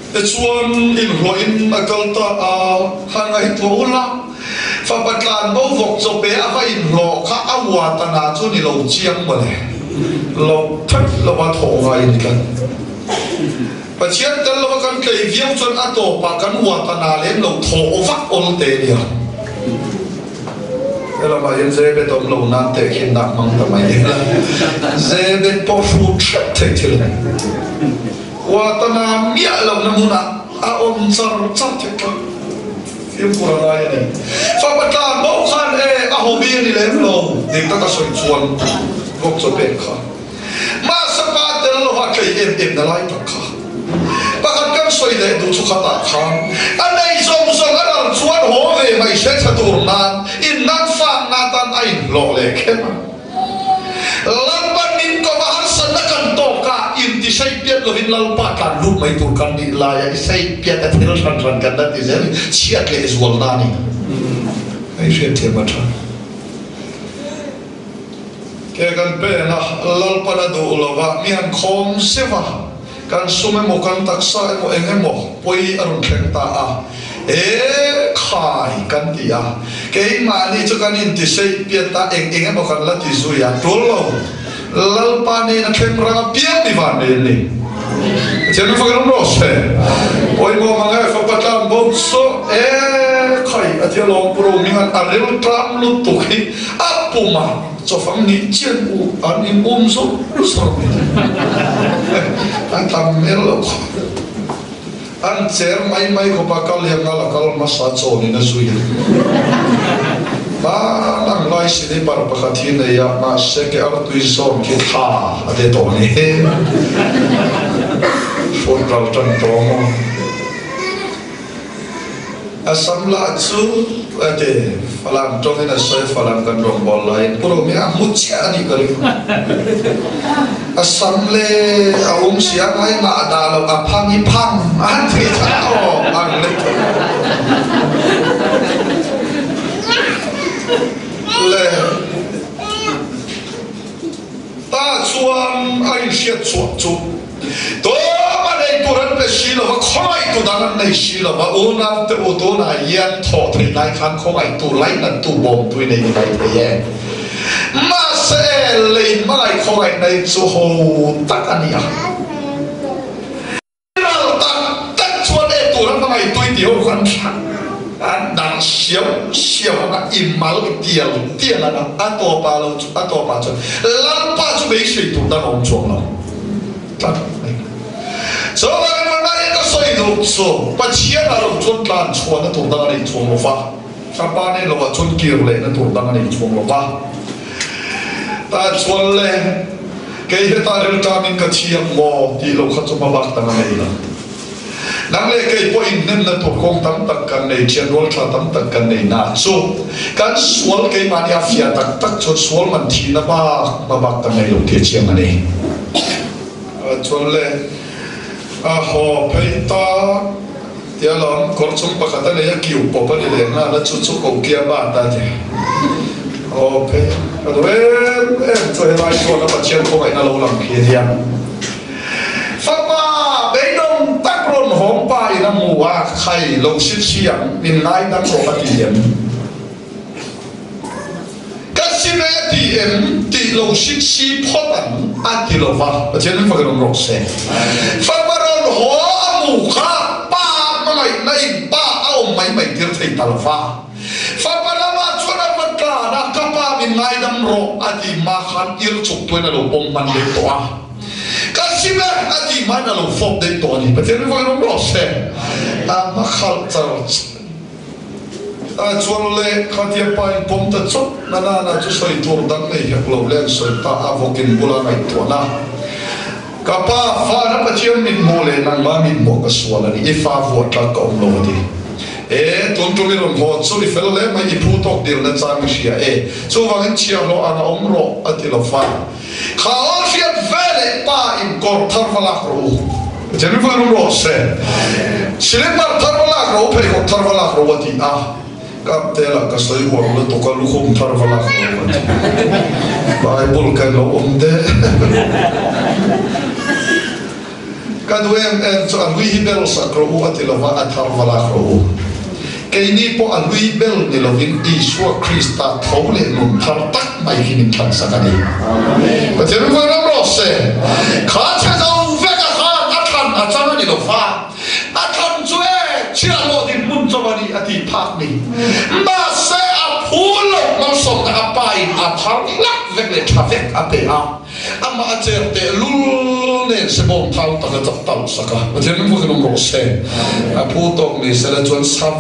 Tichuan inhlawhin a kal ta a, han ngaihtuah ula, fapa tlan bo vawk chawpe a va inhlawh kha a uat a na chu ni lo chiang mawle, lo that lova thawh ngai a ni tlat. Pathian tel lova kan tlei viau chuan a tawpah kan uat a na lem lo thawh vak awl te nia. Helamah hian Zebet awm lo nan tehkhinna a hmang ta mai ila. Zebet pawh hrut hrep theih thil a ni. Huatana miah lohna hmunah a awm char char thei tlat. Fimkhur a ngai a ni. Fapa tlan bo khan e a hobby a ni lem lo dik taka sawi chuan vawk chaw pek kha. Mahse pa tel lova tlei em em na lai tak kha. Pakhat kan sawi leh duh chu khatah khan a nei zawng zawng a ral chuan haw ve mai hre tha tur nan in nan fak na tan a inhlawh leh khem a. Lalpa min kawm a harsatna kan tawk a, inti sei piat lovin Lalpa tlan lut mai tur kan nih laia i sei piat a thil hran hran kan la ti zel hi chhiat leh zual na a ni. Hei hriatthiam a tha. Ke kan pen a, Lalpan a duh lova mi han khawm zeuh a. Kan sum emaw kan taksa emaw eng emaw pawi a rawn thleng ta a, e khai kan ti a, keimahni chu kan intiseih piat a, eng eng emaw kan la ti zui a, tul lo, Lalpa nen a thleng rang apiang ni van nei an ni. Pathian min fakin awm rawh se. Pawimawh mang e fapa tlan bo chu e khai a tia lawm pu Rohminga'n a ril tlam lutuk hi a pum a. Chawfang nih chian u an in um zawk zawk mai thei. An tam hmel lo khawp. An cher mai mai khawp a, kal hian ngal a kal hmasa chawn in a zui a. Hmaan ang lai silipar pakhat hi nei a, mahse ke artui zawn khi tha a de tawh ni. Phone ral tan tawh maw? A sam lah chu a ti, Falam tawngin a sawi, Falam kan rawngbâwl laiin Pu Romi a hmu chiah a nih ka ring. A sam le a um si a ngai ngah dah lo, a phang i phang a han thei than aw ang le le ta chuan a inhriat chhuah chu. Tawp a nei tur an pe si lova, khawngaihtu dang an nei si lova, unau te u tunah hian thawh theih lai khan khawngaihtu lainattu bawmtu i nei ni mai thei e. Mahse lei hmangaih khawngaih nei chu ho tak a ni a. Ral tak tak chuan e tura hmangaihtu i tih ho khan an dang siau siau ang a, i mal tial tial ang a, a tawpah lo chu a tawpah chuan Lalpa chu beisei tur dang a awm chuang lo. Tlat mai. Chuvangin Vanlai ka sawi duh chu Pathian ah lo chuan tlan chhuahna tur dang a nei chuang lo va, Thapa nen lo ah chuan kir lehna tur dang a nei chuang lo va. Tah chuan le kei hetah rilṭamin ka thiam maw tih lo kha chu hmabak dang a nei lo. Nang leh kei pawh inhnemna tur kawng tam tak kan nei, thianrual tha tam tak kan nei na chu kan sual keimahni a fiah tak tak chuan sual man thihna bak hma bak kan nei lo tih a chiang a ni. Chuan le a haw phei ta tia lawm kawr chung pakhat a nei a kiu pawp a ni leh nghal a chu chu ko kia bat a ti. Haw phei ka duh em em chu helai chuan a Pathian khawngaihna lo lang khi a nia. Fapa beidawng tak rawn hawng pa in a hmu a, Khai, lo si chhiang, min ngaidam rawh a ti em? Ka si ve a ti em? Tih lo si chhi phawt ang a ti lo va, Pathian min fakin awm rawh se. Fapa rawn haw a hmu kha pa hmangaihna in pa a awm mai mai tir thei ta lo va. Fapa lamah chuan a va tlan a, Ka pa min ngaidam rawh a ti hma khan ir chuk tuain a lo pawm hman leh tawh a. Ka sim e a tih hmain a lo fawp daih tawh a ni. Pathian ring vakin awm rawh se. A hma khalh char a chuan le khatia pa in pawm ta chawp na na na chu sawi tur dang nei hek lo le an sawi ta a vawkin bula ngaihtuahna ka pa fa na Pathian mit hmuh leh nangmah mit hmuh ka sual a ni i fa vuah tlak ka awm lo a ti. E tun tum i rawn haw chu i fel hle mai i phu tawk dilna chang i hria e chuvangin chhiahhlawh ang a awm rawh a ti lo fa. Kha aw hriat ve leh pa in kawr thar va lak rawh u. Jennifer rum rawh se. Silipar thar va lak rawh u, pheikhawk thar va lak rawh u a ti a. Kap te lah ka sawi huam lutuk a, lukhum thar va lak rawh u a ti. Bible ka lo awm de. Ka duh em em chu a hlui hi bel sak rawh u a ti lova, a thar va lak rawh u. Keini pawh a hlui bel ni lovin Isua Krista tho leh nun thar tak mai hi min thlan sak a ni. Pathian min vawi ram rawh se. Kha chhe zo vek a khan a thlan a chang a ni lo va, a thlan chu e chhiahhlawh dinhmun chawp a ni a tih phak ni. Mahse. phu loh malsawmna a pa in a thar hlak vek leh tha vek a pe a, amah a cher teh lul nen sebawm thau tak a chak talh sak a. Pathian min pawhin awm rawh se. A phu tawk ni sela chuan sap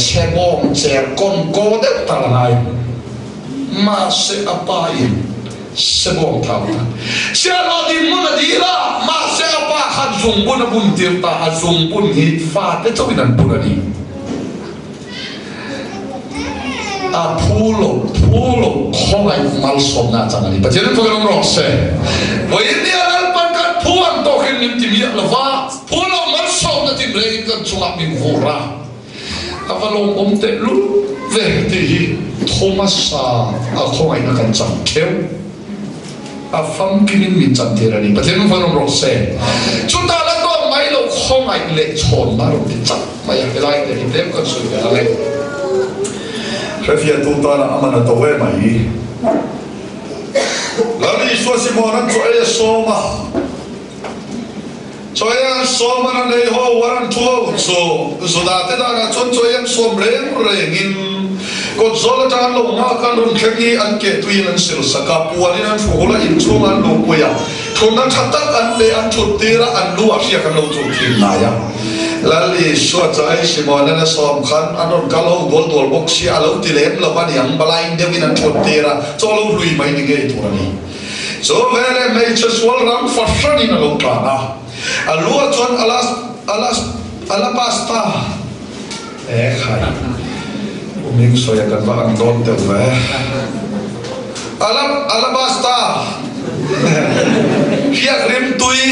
sebawm cher kawn kaw deuh tal a ngai. Mahse a pa in sebawm thau tak sialawh dinhmun a dil a, mahse a pa khan zungbun a bun tir ta a, zungbun hi fate chauhin an bun a ni. A phu lo, phu lo khawngaih malsawmna a chang a ni. Pathian in fakin awm rawh se. Vawiin nia Lalpan kan phu ang tawkin min ti miah lo va, phu lo malsawmna tinrengin kan chungah min vur a, a va lawmawm tehlul ve tih hi Thomasa a khawngaihna kan chang theuh. A famkim in min chantir a ni. Pathian min fawn awm rawh se. Chutah la tawk mai lo khawngaih leh chhawn a rawn ti chak mai a, helai te hi tlem kan sawi ve ang e. Hrefiahtu tana a man a to ve mai. Lal Isua Simon-a'n chaw ei a sawm a, chaw ei an sawm a, an ei ho a, an thu ho chu Juda te danah chuan chaw ei an sawm reng rengin kawt zawl atang an lo nghak a, an rawn thleng hi an ke tuiin an sil sak a, puanin an hru hul a, inchhungah an luhpui a, thutna tha tak an pe, an thut tir a, an lu ah hriak an lo chul thin lai a. Lal Isua chai Simon-a'n a sawm khan an rawn kal ho dual dual bawk sia, a lo ti lem lo a niang, balain deuhin an thut tir a, chaw lo hlui mai ni ngei tur a ni. Chu veleh hmeichhe sual ram fahranin a lo tlan a, a lu ah chuan alas alas alabasta e khai uming sawi a kan va ang dawn deuh ve ala alabasta hriak rim tui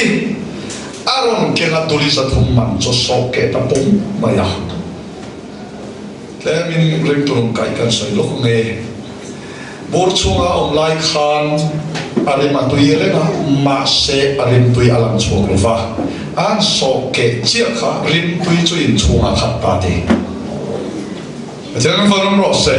a rawn keng a tuli 300 man chu sawk keh ta pum mai a tlemin ringtu lung kaih kan sawi lawk nge. Bur chhunga a awm lai khan a rim a tui reng a, mahse a rimtui a lang chhuak lo va, a han sawh keh chiah kha rimtui chu inchhungah khat ta ti. Pathian kan fawlawm rawh se.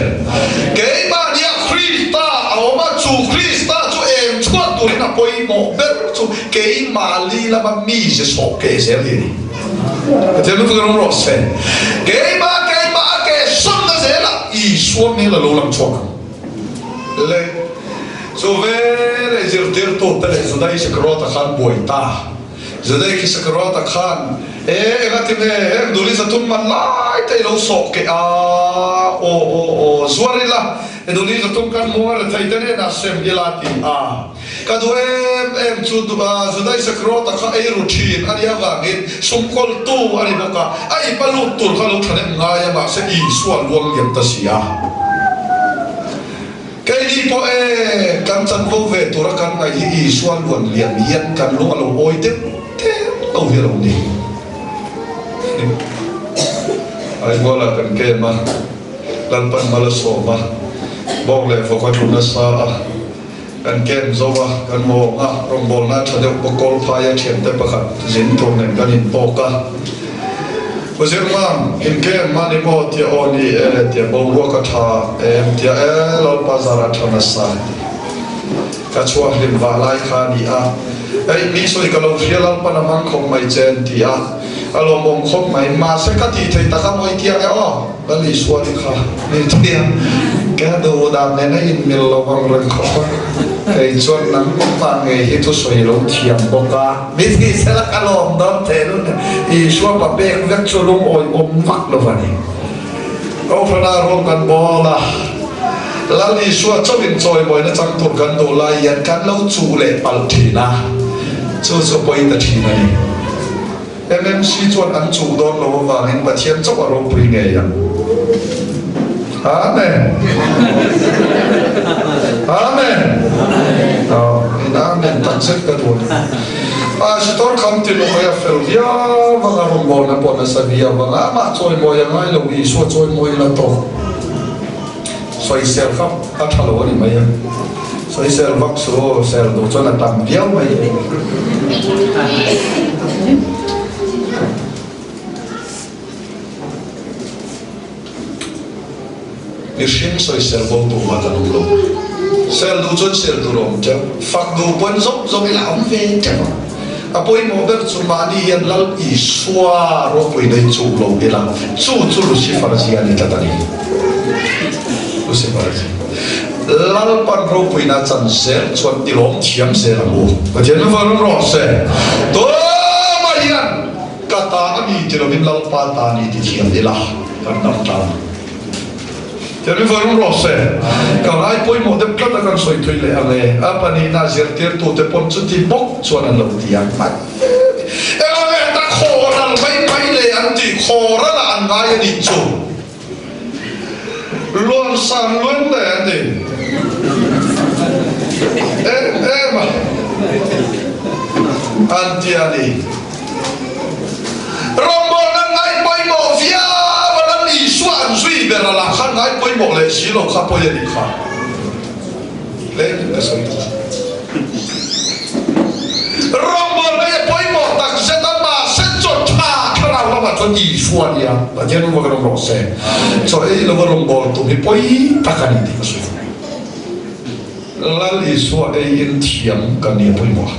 Keimahnia Krista a awm a, chu Krista chu eng chhuat turin a pawimawh ber chu keimah li lama mize sawh keh zel hi a ni. Pathian kan fawlawm rawh se. Keimah keimah a keh sawnna zelah Isua hmel a lo lang chhuak ang. Le, chu veleh zirtirtute leh Judai Isakariota khan buai ta. Judai Isakariota khan, E, engati nge heng duli 300 man lai te i lo sawh keh a? Aw, aw, aw, zuar ila, e duli 300 kan hmu a, rethei te hnenah sem ila a ti a. Ka duh em em chu Juda Isakariota kha ei ru thin a nih avangin sumkawltu a ni bawk a, a ip a lut tur kha lo tha nem ngai a, mahse Isua luang liam ta si a. Keini pawh e, kan chanvo ve tura kan ngaih hi Isua luan liam hian kan lung a lo awi deuh deuh lo hi a lo ni. Aibuala kan kem a, Lalpan mal a sawm a, bawk leh vawk a tlu nasa a. Kan camp zo a, kan hawng a, rawngbawlna tha deuh bawk kawl phai a thiante pakhat zin tur nen kan inpawk a. Pu Zirman, in camp a ni maw tia aw ni e tia boruak a tha em tia e Lalpa zar a tha nasa ka chhuak hlim vah lai kha a ni a, ei mi sawi ka lo hria Lalpan a hmang khawp mai che an ti a, a lawmawm khawp mai mahse ka tih theih tak a mawi tiang e aw. Ka Isua te kha ni tia ka duh dan nen a inmil lo ang reng khawp a, kei chuan nangmah ngei hi thu sawi lo thiam bawk a, mi thi sela ka lawm dawn thei lo nen Isua pa pek vek chu lungawi awm vak lo a ni. Kohhrana rawng kan bawl a, Lal Isua chauhin chawimawina chang tur kan duh lai hian kan lo chuh leh palh thin a, chu chu pawi ta thin a ni. MMC chuan an chuh dawn lo avangin Pathian chauh a ropui ngei ang. Amen. Amen. In amen tak zet ka duh. Pastor kham ti lo mai a fel viau vang a rawngbawlna pawh nasa viau vang a amah chawimawi a ngai lo Isua chawimawi la tawk. Sawisel kha a tha lo a ni mai a. Sawisel vak chu sel duh chuan a tam viau mai. Mihring sawisel bo tur mah kan awm lo. Sel duh chuan sel tur a awm teuh. Fak duh pawn zawk zawk ila a awm ve teuh a. A pawimawh ber chu mahni hian Lal Isua ropui nei chuh lo ila, chu chu Lucifer zia a ni tlat a ni. Lucifer chu Lalpan ropuina chan zel chuan i lawm thiam zel ang u. Pathian mi vawn rawh se. Tumah hian ka ta a ni ti lovin Lalpa ta a ni ti thiam ila kan dam tlang. Pathian mi vawn rawh se. Ka ngai pawimawh deuh tlat a kan sawi thui leh ang e. A pahnihna zirtirtute pawn chuti bawk chuan an lo ti ang. Eng nge ta khawral mai mai le an ti, khawral ah an ngai a nih chu. Luan san luan le an ti. Em em a an ti a ni. Rawngbawlna ngai pawimawh viau a lan Isua an zui ber a lah khan ngai pawimawh leh si lo kha pawi a nih kha. Tlem ka sawi ta. Rawngbawlna hi a pawimawh tak zet a, mahse chaw tha thlarau lamah chuan Isua a nia, Pathian rawng ka rawng rawh se. Chaw ei lova rawngbâwl tum hi pawi tak a ni tih ka sawi ta. Lal Isua ei in thiam kan ni a pawimawh a.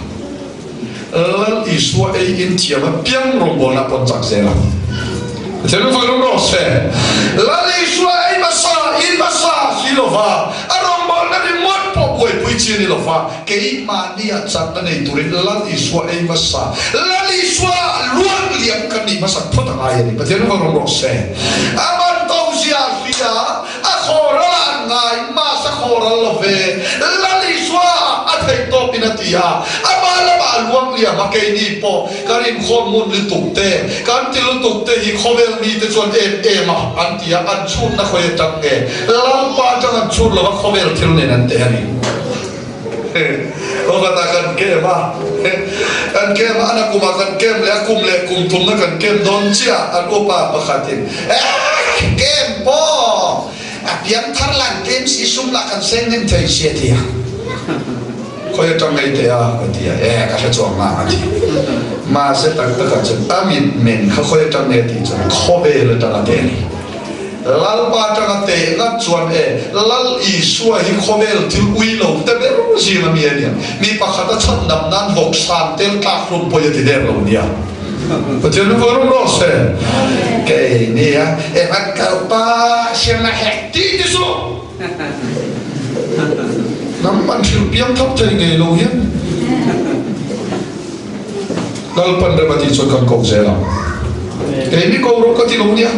Lal Isua ei in thiam a piang rawngbawlna pawn chak zel ang. Pathian rawng rawng rawh se. Lal Isua ei hmasa in hmasa si lova, a rawngbawlna ringawt pawh buaipui chi a ni lova, keimahni ah chakna nei turin Lal Isua ei hmasa, Lal Isua luan liam kan nih hmasak phawt a ngai a ni. Pathian rawng rawng rawh se. A man to zia hria. A khawral ah an ngai, mass a khawral lo ve. Lal Isua a theih tawp in a ti a, amah lamah a luang liam a, keini pawh kan inkhawm ngun lutuk te, kan ti lutuk te hi khawvel mite chuan em em a an ti a, an chhutna khawi atang nge? Lalpa atang an chhut lo a, khawvel thil nen an teh a ni. Kawkata kan kem a, kan kem a, ana kumah kan kem leh a, kum leh kum thumna kan kem dawn chiah, an upa pakhatin, Eh, kem pawh a piang thar lan tlem si sum lah kan seng hnem thei si a ti a. Khawi atang ngei teh a, ka ti a, eh, ka hre chuang ngang a ti. Mahse tak takah chuan a mitmeng kha khawi atang nge tih chuan khawvel atang a teh a ni. Lalpa atanga teh ngat chuan e, Lal Isua hi khawvel thil ui lo te ber zing a mi a nia. Mi pakhat a chhan dam nan vawk san tel tlak hlum pawi a ti der lo nia. Pathian rawng rawng rawh se. Kei nia e hman kal pa siam la hek ti ti suh. Nang man thil piang thap thei ngei lo hian. Lalpan rem a tih chuan kan ko zel ang. Keini ko rawh ka ti lo nia.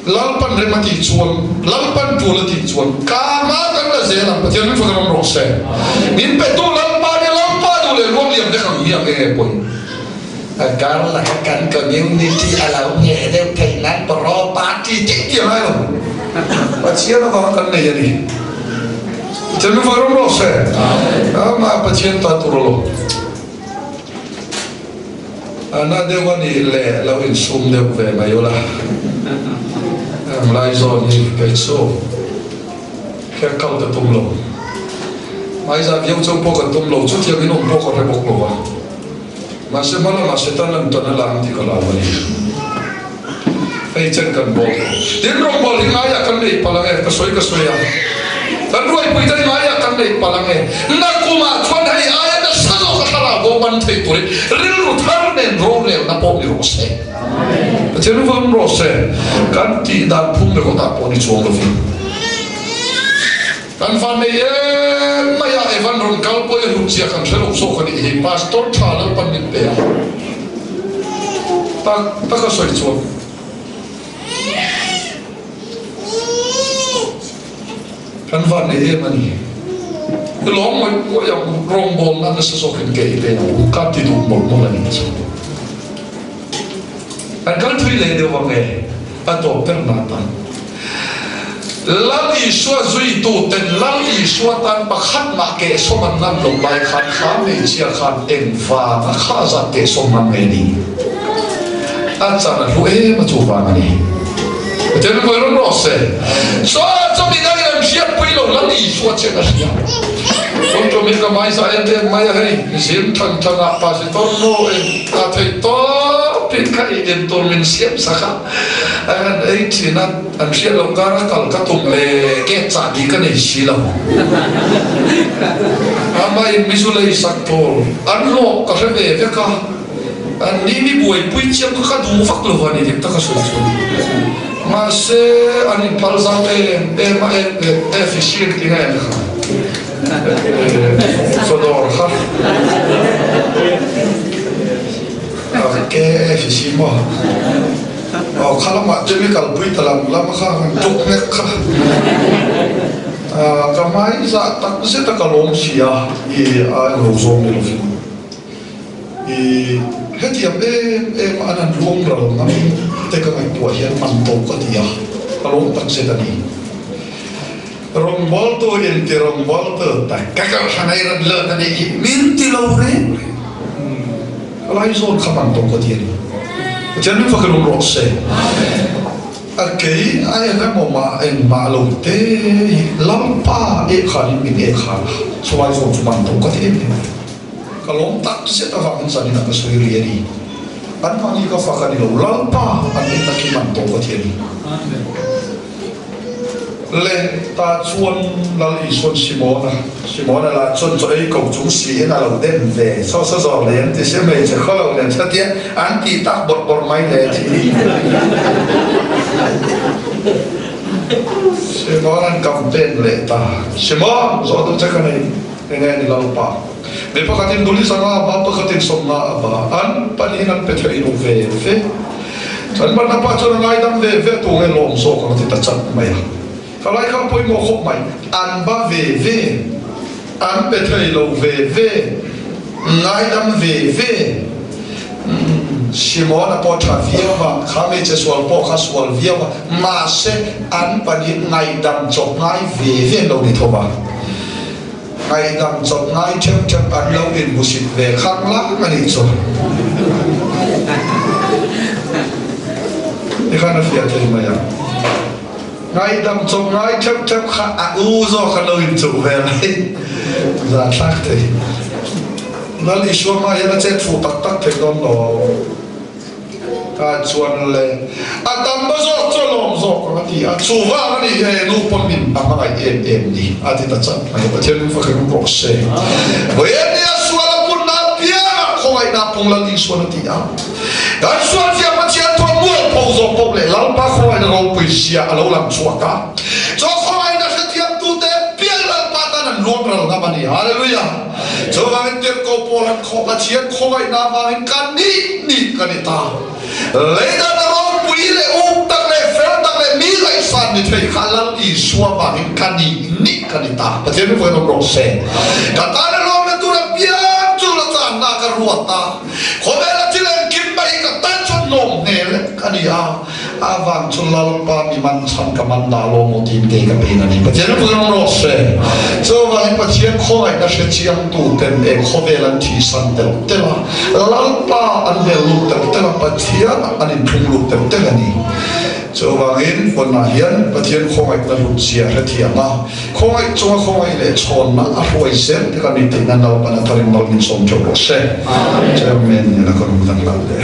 Lalpan rem a tih chuan, Lalpan tul a tih chuan kama kan la zel ang. Pathian min fak ram rawh se. Min petu Lalpa nia Lalpa duh leh ruang liam vek ang hi ang enge pawi. Kar laka kan community a lo ngheh deuh theih nan pro party tih tih a ngai lo. Pathian avanga kan nei a ni. Pathian min fak ram rawh se. Amah Pathian ta tur a lo. A na deuh a nih leh lo insum deuh ve mai ula. Ang lai zawn hi kei chu kher kal ka tum lo. Hmaizah viau chauh pawh kan tum lo, chutiang in awm pawh ka hre bawk lo a. Mahse hma lamah Satan an tan a la ang tih ka lau a ni. Hei chen kan bawl tawh. Tin rawngbâwl hi ngaiah kan neih palh ang e, ka sawi ka sawi a. Kan ruaipui te hi ngaiah kan neih palh ang e. Nakumah chuan hei aia nasa zawk a thlarau bo man theih turin rilru thar nen rorelna pawh ni rawh se. Pathian vang rawh se. Kan tih dan phung ringawtah pawh ni chuang lovin. Kan van nei em mai a, Evan rawn kal pawh i hlut zia kan hre lo zawk a nih hi, Pastor tha Lalpan min pe a, tak tak a sawi chuan. Kan van nei em a ni. I lawm ngawih ngawih ang, rawngbawlna nasa zawkin ke i pen ang, ka ti duh mawlh mawlh a nih chu. Kan kal thui leh deuh ang e, a tawp ber na tan. Lal Isua zuitu ten Lal Isua tan pakhat mah kehsawm an ngam lo lai khan kha hmeichhia khan engvang a kha zat kehsawm ngam nge ni? A chan a hlu em a chu vang a ni. Pathian in vawi rawn rawh se. Chuan chumi dangin an hriatpui lo Lal Isua chian a hria. Tun tum hi ka hmaisa em em mai a hei, zin than than ah Pastor nu in a theih tawp in kha i in tur min siam sak a, a han ei thin a, an hriat loh kar a kal ka tum le ke chahbi ka nei si lo. Amah in mizu lei sak tur an hlawh ka hre ve vek a, an ni mi buaipui chiam kha ka duh vak lo a ni dik tak a sawi chu. Mahse an in phal zau em em a em em e fishing ti nge kha chawdawr kha ke e fishing maw aw kha lamah te mi kalpui ta lam lam kha han tuk nek kha ka hmai zah tak zet a ka lawm si a i a englo zawng ni lovin. I hetiang em em a an han luang ral ngam te ka ngaihtuah hian man to ka ti a, ka lawm tak zet a ni. Rawngbawltu inti rawngbawltu tak ka kalhran ei rawn lut a nih hi min ti lo reng reng. Ka laizawn kha man to ka ti a ni. Pathian min fak in awm rawh se. A kei a eng emaw mah engmah lo te hi Lalpa ehkhanin min ehkhan a, chulai zawn chu man to ka ti em em a ni. Ka lawm tak zet avangin zanin ah ka sawi ri a ni. An mahni ka fak a ni lo, Lalpa an enna khi man tawh ka ti a ni. Le ta chuan Lal Isuan Simona, Simona lah chuan chaw ei ko chung siin a lo dem ve, saw saw zawr leh an ti sia hmeichhe khaw lo nen satia an tih tak bawrh bawrh mai le a ti. Simon an campaign leh ta, Simon, zawh duh che ka nei. Enge ni Lalpa? Mi pakhatin duli sanga a ba, pakhatin sawmna a ba, an pahnihin an pe thei lo ve ve. An banna pa chuan a ngaidam ve ve tu nge lawm zawk ang a ti ta chat mai a. Ka lai kha pawimawh khawp mai, an ba ve ve, an pe thei lo ve ve, ngaidam ve ve. Simona pawh tha viau a, kha hmeichhe sual pawh kha sual viau a, mahse an pahnih ngaihdam chawp ngai ve ve an lo ni tho va. Ngaihdam chawp ngai theuh theuh an lo inhmusit ve khang lang a nih chu. Tikhan a fiah thei mai a. Ngaihdam chawp ngai theuh theuh kha a u zawk an lo inchuh ve lai. Zahthlak thei. Lal Isua hma hian a chet fuh tak tak thei dawn lo. Ka chuan le a tam ba zawk chu a lawm zawk ang a ti a, chu vang a nih he nu pawn min a hmangaih em em ni a ti ta chat mai. Pathian min fak ringawt rawh se. Vawiin nia sual a punna apiangah khawngaihna a pung Lal Isuan a ti a. Kan sual zia Pathian thuam mualpho zawk pawh leh Lalpa khawngaihna ropui zia a lo lang chhuak a. Chaw khawngaihna hrethiamtute pian Lalpa tan an luang ral ngam a ni. Hallelujah! Chuvangin tirhkoh pawl an khaw Pathian khawngaihna avangin kan nih nih ka ni ta. Leidan a ropui leh uk tak leh fel tak leh mi ngaihsan ni thei kha Lal Isua vangin ka nih nih ka ni ta. Pathian mi vawiin awm rawh se. Ka tan a lawmna tur apiang chu la channa ka ruat a. Khawvela thil engkim mai hi ka tan chuan nawm hmel lek a ni a, a vang chu Lalpa mi man chhan ka man dah lo maw tiin kei ka pen a ni. Pathian ropui rawng rawh se. Chuvangin Pathian khawngaihna hre chiangtu ten e khawvel an thihsan telh telh a, Lalpa an hmel lut telh telh a, Pathian an inthung lut telh telh a ni. Chuvangin vawnah hian Pathian khawngaihna hlut zia hrethiam a, Khawngaih chunga khawngaih leh chhawnna a hruai zel te kan ni tihna Lalpan a tharin mal min sawm theuh rawh se. Chairman nen a ka rum dan hlauh leh.